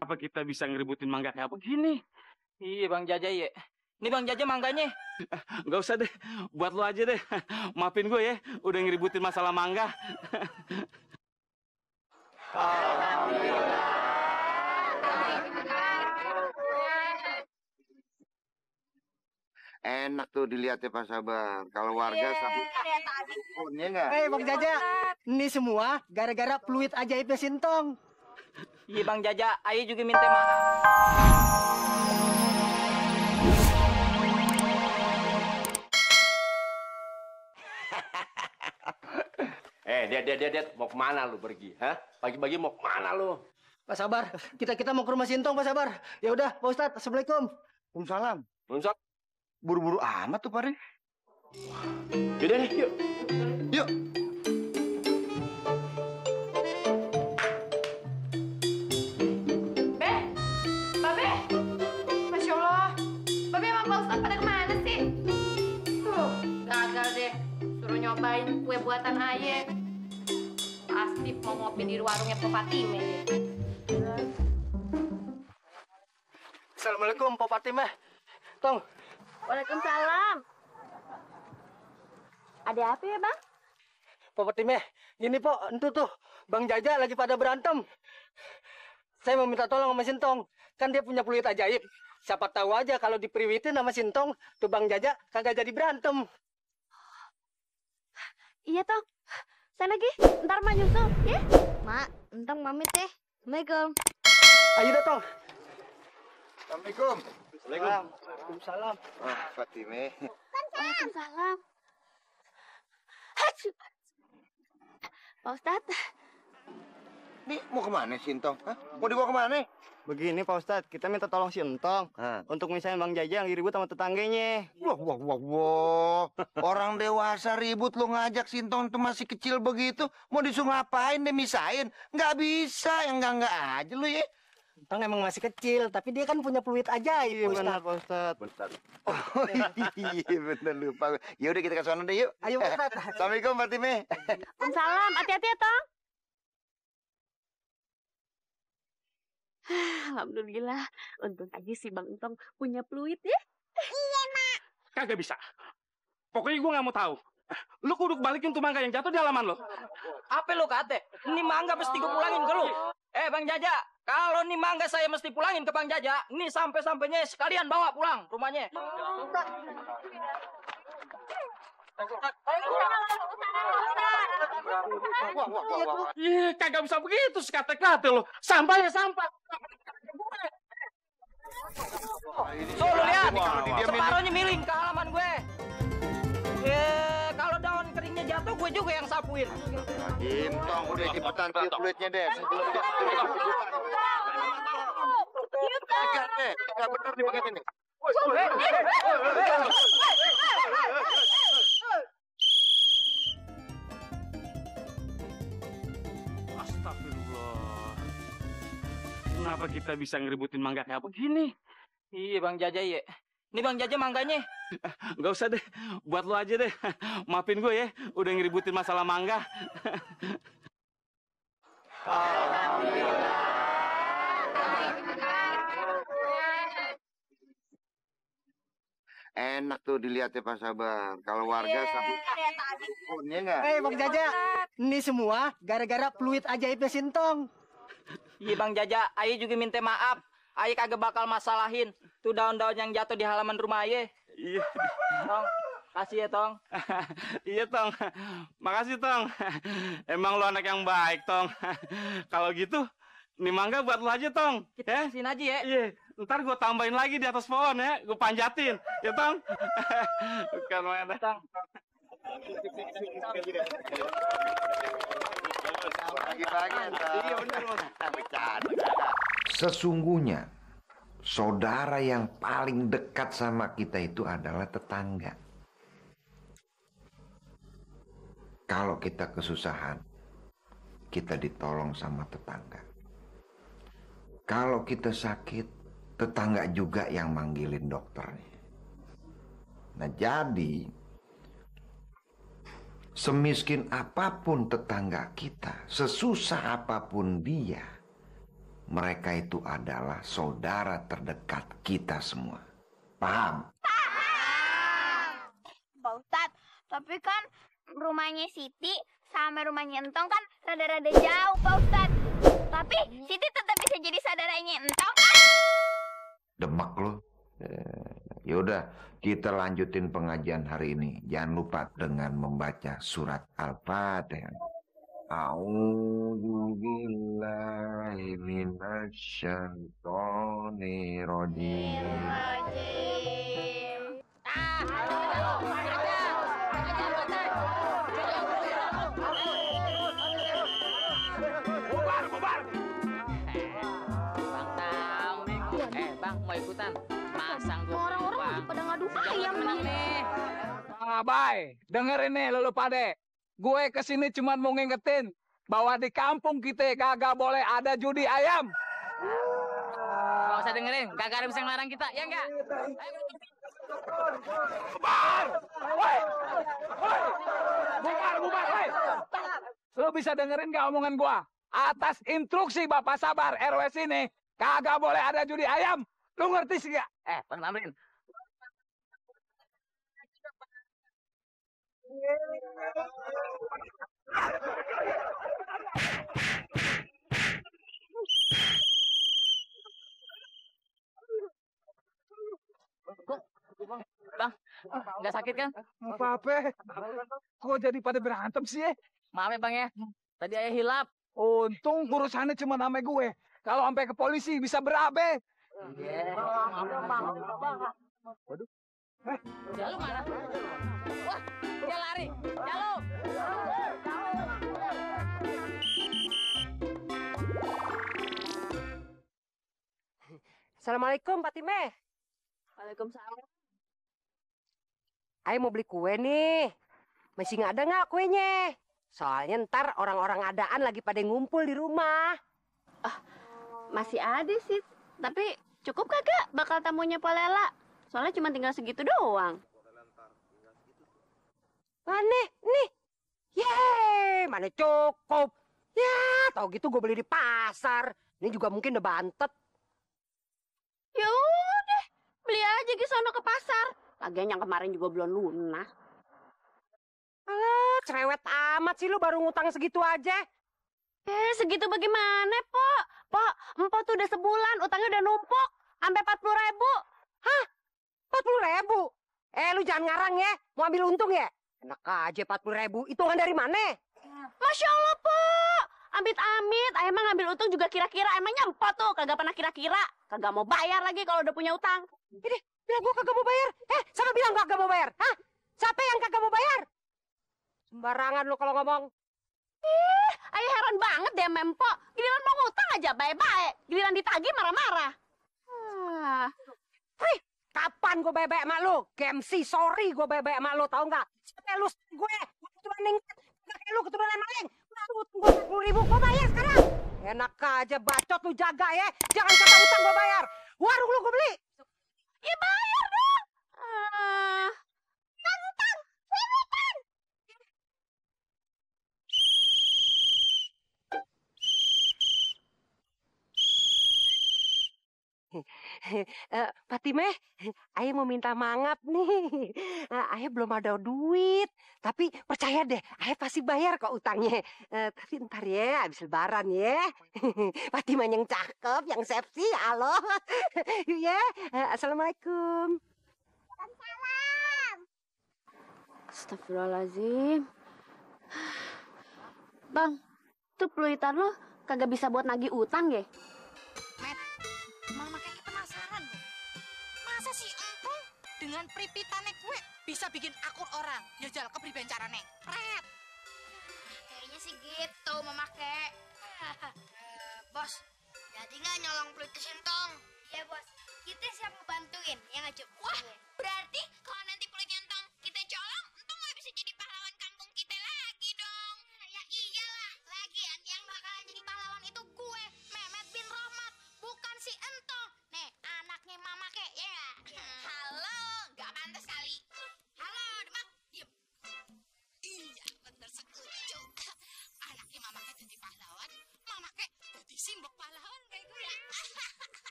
Apa kita bisa ngeributin mangga kayak begini? Iya Bang Jaja ya. Ini Bang Jaja mangganya. Gak usah deh, buat lo aja deh. Maafin gue ya, udah ngeributin masalah mangga. Enak tuh dilihat ya Pak Sabar. Kalau warga sabut punya nggak? Bang Jaja, ini semua gara-gara fluid ajaibnya Sintong. Iya Bang Jaja, ayo juga minta maaf. Dia mau kemana lu pergi? Hah? Pagi-pagi mau kemana lu? Pak Sabar, kita mau ke rumah Sintong, Pak Sabar. Ya udah, Pak Ustadz, assalamualaikum. Waalaikumsalam. Munsat. Buru-buru amat tuh Pak Rin. Yaudah nih, yuk. Yuk. Babe, Masya Allah. Babe sama Pak Ustadz pada kemana sih? Tuh, gagal deh. Suruh nyobain kue buatan Aye. Pasti mau ngopi di warungnya Pak Fatime. Assalamualaikum, Pak Fatime. Tong. Waalaikumsalam. Ada apa ya, Bang? Pak Fatime, gini Pak, itu tuh, Bang Jaja lagi pada berantem. Saya mau minta tolong sama Sintong. Kan dia punya fluid ajaib. Siapa tahu aja kalau dipriwitin sama Sintong, tuh Bang Jaja kagak jadi berantem. Iya, Tong. Sana lagi, ntar Mak nyusul, ya? Mak, ntar pamit deh. Assalamualaikum. Ayo dah, Tong. Assalamualaikum. Waalaikumsalam. Oh, Fatime. Waalaikumsalam. Hacu. Pak Ustadz. Nih mau kemana Sintong? Hah? Mau dibawa kemana? Begini Pak Ustadz, kita minta tolong Sintong untuk misalnya Bang Jaja yang ribut sama tetangganya. Wah. Orang dewasa ribut lu ngajak Sintong tuh masih kecil begitu. Mau disuruh ngapain deh misahin? Nggak bisa, yang enggak aja lu ya. Sintong emang masih kecil, tapi dia kan punya fluid ajaib, Pak Ustadz. Bentar. Oh iya bener lupa. Ya udah kita ke sana deh yuk. Ayo Pak Ustadz. Assalamualaikum Fatime. Waalaikumsalam. Hati-hati ya, Tong. Alhamdulillah. Untung aja si Bang Entong punya fluid ya. Iya, Mak. Kagak bisa. Pokoknya gue nggak mau tahu. Lu kudu balikin tuh mangga yang jatuh di halaman lo. Apa lu kate? Ini mangga mesti gue pulangin ke lu. Bang Jaja, kalau nih mangga saya mesti pulangin ke Bang Jaja, nih sampai-sampainya sekalian bawa pulang rumahnya. Iya, kagak bisa begitu sekate-kate lo. Sampah ya sampah. Tuh lu lihat, separuhnya miring ke halaman gue. Kalau daun keringnya jatuh, gue juga yang sapuin. Sintong udah cepetan tiup fluidnya deh. Enggak bener nih pakai ini. Astagfirullah. Kenapa kita bisa ngeributin mangga kayak begini? Iya Bang Jaja ya. Ini Bang Jaja mangganya. Gak usah deh, buat lo aja deh. Maafin gue ya, udah ngeributin masalah mangga. Enak tuh dilihat ya Pak Sabar. Kalau warga sabut punya nggak? Bang Jaja, ini semua gara-gara fluid ajaibnya Sintong. Iya Bang Jaja, Aye juga minta maaf. Aye kagak bakal masalahin tuh daun-daun yang jatuh di halaman rumah Aye. Iya. Tong, kasih ya Tong. Iya Tong, makasih Tong. Emang lo anak yang baik Tong. Kalau gitu, nih mangga buat lo aja Tong. Kita kasihin aja ya. Iya, ntar gue tambahin lagi di atas pohon ya, gue panjatin, ya Tong. Bukan main Tong. Sesungguhnya saudara yang paling dekat sama kita itu adalah tetangga. Kalau kita kesusahan, kita ditolong sama tetangga. Kalau kita sakit, tetangga juga yang manggilin dokternya. Nah jadi, semiskin apapun tetangga kita, sesusah apapun dia, mereka itu adalah saudara terdekat kita semua. Paham? Pak Ustadz, tapi kan rumahnya Siti sama rumahnya Entong kan rada-rada jauh, Pak Ustadz. Tapi Siti tetap bisa jadi saudaranya Entong kan? Demek lo. Yaudah, kita lanjutin pengajian hari ini. Jangan lupa dengan membaca surat Al-Fatihah. A'udzubillahi minasyaitonirrajim. Bubar, bubar. Bang tahu nih. Bang mau ikutan? Masang gua. Orang-orang lagi pada ngadu ayam nih. Bay, dengerin nih lu pade. Gue kesini cuma mau ngingetin bahwa di kampung kita kagak boleh ada judi ayam. Gak usah dengerin, kagak ada bisa ngelarang kita, ya enggak? Bubar! Woi! Woi! Bubar, bubar, woi! Lu bisa dengerin gak omongan gua? Atas instruksi Bapak Sabar RW sini, kagak boleh ada judi ayam. Lu ngerti sih gak? Bang Tamrin. Bang, nggak sakit kan? Apa-apa? Kok jadi pada berantem sih? Maaf ya Bang ya, tadi ayah hilap. Untung urusannya cuma nama gue. Kalau sampai ke polisi bisa berabe. Waduh. Jalu mana? Wah, dia lari. Jalu. Assalamualaikum, Pak Timeh. Waalaikumsalam. Ayo mau beli kue nih. Masih nggak ada nggak kuenya? Soalnya ntar orang-orang adaan lagi pada ngumpul di rumah. Masih ada sih, tapi cukup kagak bakal tamunya Polela? Soalnya cuma tinggal segitu doang. Mana? Nih. Yeay, mana cukup. Ya, tau gitu gue beli di pasar. Ini juga mungkin udah bantet. Ya udah, beli aja ke sono ke pasar. Lagian yang kemarin juga belum lunas. Alah, cerewet amat sih lu baru ngutang segitu aja. Segitu bagaimana, Pok? Pok, Empok tuh udah sebulan, utangnya udah numpuk. Sampai 40.000. Hah? 40.000? Lu jangan ngarang ya. Mau ambil untung ya? Enak aja 40.000. Hitungan dari mana? Masya Allah, Pok. Amit-amit, ayah mah ngambil untung juga kira-kira. Emangnya Empok tuh kagak pernah kira-kira. Kagak mau bayar lagi kalau udah punya utang. Ini, bilang gua kagak mau bayar. Siapa bilang kagak mau bayar? Hah? Siapa yang kagak mau bayar? Sembarangan lu kalau ngomong. Ayah heran banget deh sama Empok. Giliran mau ngutang aja baik-baik. Giliran ditagih marah-marah. Wih, kapan gue bebek sama lu? Gemsi, sorry gue bebek sama lu, tau nggak? Sampai lu gue keturunan ningkat, kayak lu keturunan maling. Gue 40.000, gue bayar sekarang. Enak aja, bacot lu jaga ya. Jangan kata utang gue bayar. Warung lu gue beli. Ya bayar dong. Utang, utang. Fatimeh, ayah mau minta mangap nih. Ayah belum ada duit. Tapi percaya deh, ayah pasti bayar kok utangnya. Tapi ntar ya, habis lebaran ya. Fatimah yang cakep, yang seksi, halo. Yuk ya, assalamualaikum. Waalaikumsalam. Astagfirullahaladzim. Bang, tuh peluitan lo kagak bisa buat nagih utang ya? Mama kayaknya penasaran loh. Masa sih Empong dengan pripitannya gue bisa bikin akun orang? Jajal kepriben carane. Red. Kayaknya sih gitu memakai. Bos, jadi nggak nyolong peluit ke Sintong? Ya bos, kita siap ngebantuin, ya nggak Cup? Wah, berarti kalau